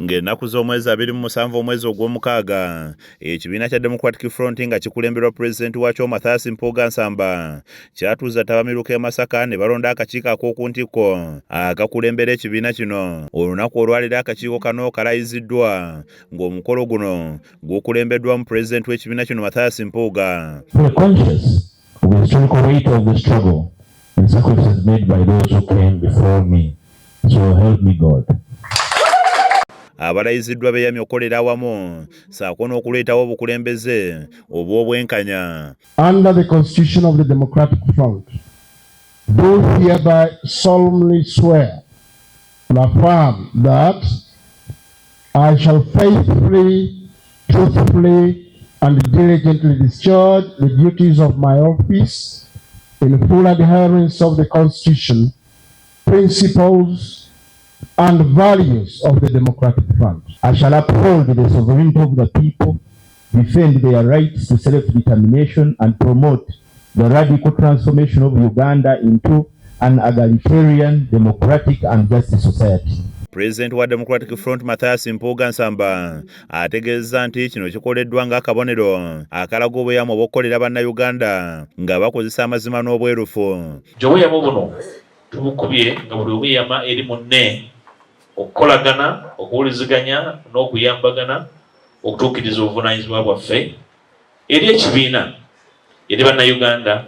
Ng'ennaku z'omwezi 27 omwezi Ogwomukaaga, ekibiina kya Democratic Front nga kikulemberwa pulezidenti waakyo Mathias Mpuuga Nsamba kyatuuza ttabamiruka e Masaka ne balonda akakiiko ak'oku ntikko akakulembera ekibiina kino. Olunaku olwaleero akakiiko kano kalayiziddwa ng'omukolo guno gukulembeddwamu pulezidenti w'ekibiina kino Mathias Mpuuga. Fully conscious of the historical weight of the struggle and sacrifices made by those who came before me. So help me God. Abalayiziddwa beeyamye okukolera awamu ssaako n'okuleetawo obukulembeze obw'obwenkanya. Under the Constitution of the Democratic Front, do hereby solemnly swear and affirm that I shall faithfully, truthfully, and diligently discharge the duties of my office in full adherence of the Constitution, principles, and values of the Democratic Front. I shall uphold the sovereignty of the people, defend their rights to self-determination, and promote the radical transformation of Uganda into an egalitarian, democratic, and just society. Pulezidenti wa Democratic Front Mathias Mpuuga Nsamba ategeezezza nti kino kikoleddwa ng'akabonero akalaga obweyamu obw'okukolera Bannayuganda nga bakozesa amazima n'obwerufu. Nti obweyamo buno tubukubye nga buli omu yeyama eri munne okukolagana, okuwuliziganya n'okuyambagana okutuukiriza obuvunaanyizibwa bwaffe eri ekibiina, eri Bannayuganda,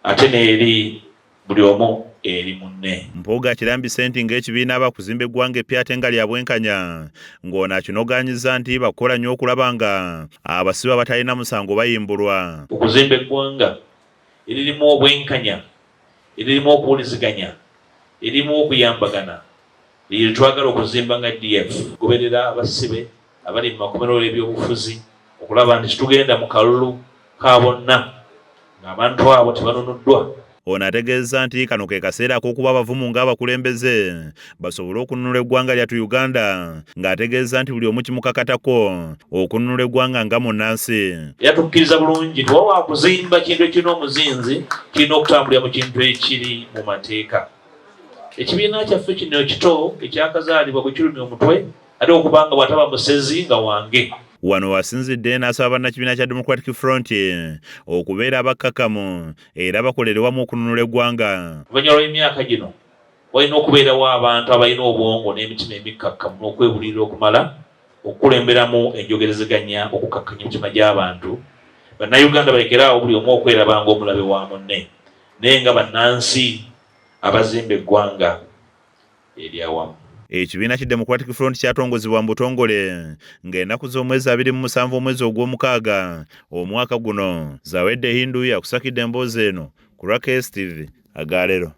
ate n'eri buli omu eri munne. Mpuuga akirambise nti ng'ekibiina abakuzimba eggwanga eppya ate nga lya bwenkanya, ng'ono akinogaanyiza nti bakukola nnyo okulaba nga abasibe abatalina musango bayimbulwa. Okuzimba eggwanga eririmu obwenkanya, eririmu okuwuliziganya, eririmu okuyambagana, lye twagala okuzimba nga DF. Goberera abasibe abali mu makomero ebyobufuzi okulaba nti tugenda mu kalulu ka bonna ng'abantu abo tebanunuddwa. Ono ategeezezza nti kano ke kaseera ak'okuba abavumu ng'abakulembeze basobole okununula eggwanga lyattu Uganda, ng'ategeezezza nti buli omu kimukakatako okununula eggwanga nga munnansi. Era tukkiriza bulungi nti wawa kuzimba kintu ekirina omuzinzi, kirina okutambulira mu kintu ekiri mu mateeka. Ekibiina kyaffe kino ekito ekyakazaalibwa bwe kirumya omutwe ate okubanga bw'ataba musezi nga wange. Wano wasinzidde n'asaba bannakibiina kya Democratic Front okubeera abakkakkamu era bakolere wamu okununula eggwanga. Oluvannyuma lw'emyaka gino walina okubeerawo abantu abalina obwongo n'emitima emikkakkamu n'okwebulirira okumala okukulemberamu enjogerezeganya okukakkanya emitima gy'abantu. Bannayuganda balekeraawo buli omu okweraba ng'omulabe wa munne, naye nga bannansi abazimba eggwanga eryawamu. Ekibiina ki Democratic Front kyatongozebwa mu butongole ng'ennaku z'omwezi 27 omwezi Ogwomukaaga omwaka guno. Zawedde Hindu yakusakidde emboozi eno ku lwa KSTV Agaalero.